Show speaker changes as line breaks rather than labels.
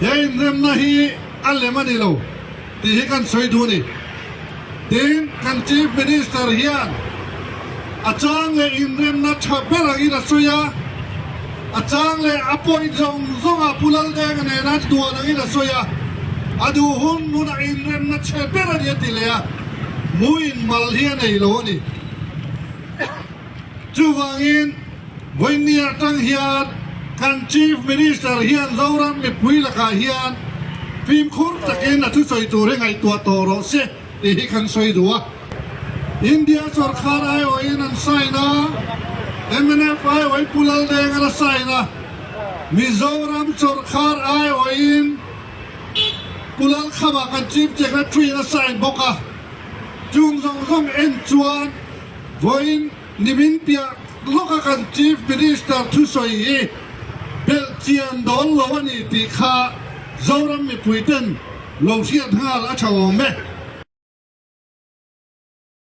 He inremna hi a lem a ni lo tih hi kan sawi duh a ni. Tin, kan Chief Minister hian a chang leh inremna tha ber angin a sawi a, a chang leh a point zawng zawngah Pu Laldenga nena duan angin a sawi a, a duh hun hunah inremna chhe ber a ni a ti leh a, hmuin mal hi a nei lo a ni. Chuvangin, vawiin atang hian kan Chief Minister hian Zoram mipui lakah hian fimkhur takin a thusawi tur hi ngaihtuah tawh rawh se tih hi kan sawi duh a. India sawrkar aiawhin an sign a, mnf aiawhin Pu Laldenga'n a sign a, Mizoram sawrkar aiawhin Pu Lalkhama kan Chief Secretary-in a sign bawk a. Chung zawng zawng en chuan Vawiin nimin piah lawka kan Chief Minister thusawi hi belh chian dawn lo a ni tih kha Zoram mipuiten lo hriat nghal a tha awm e.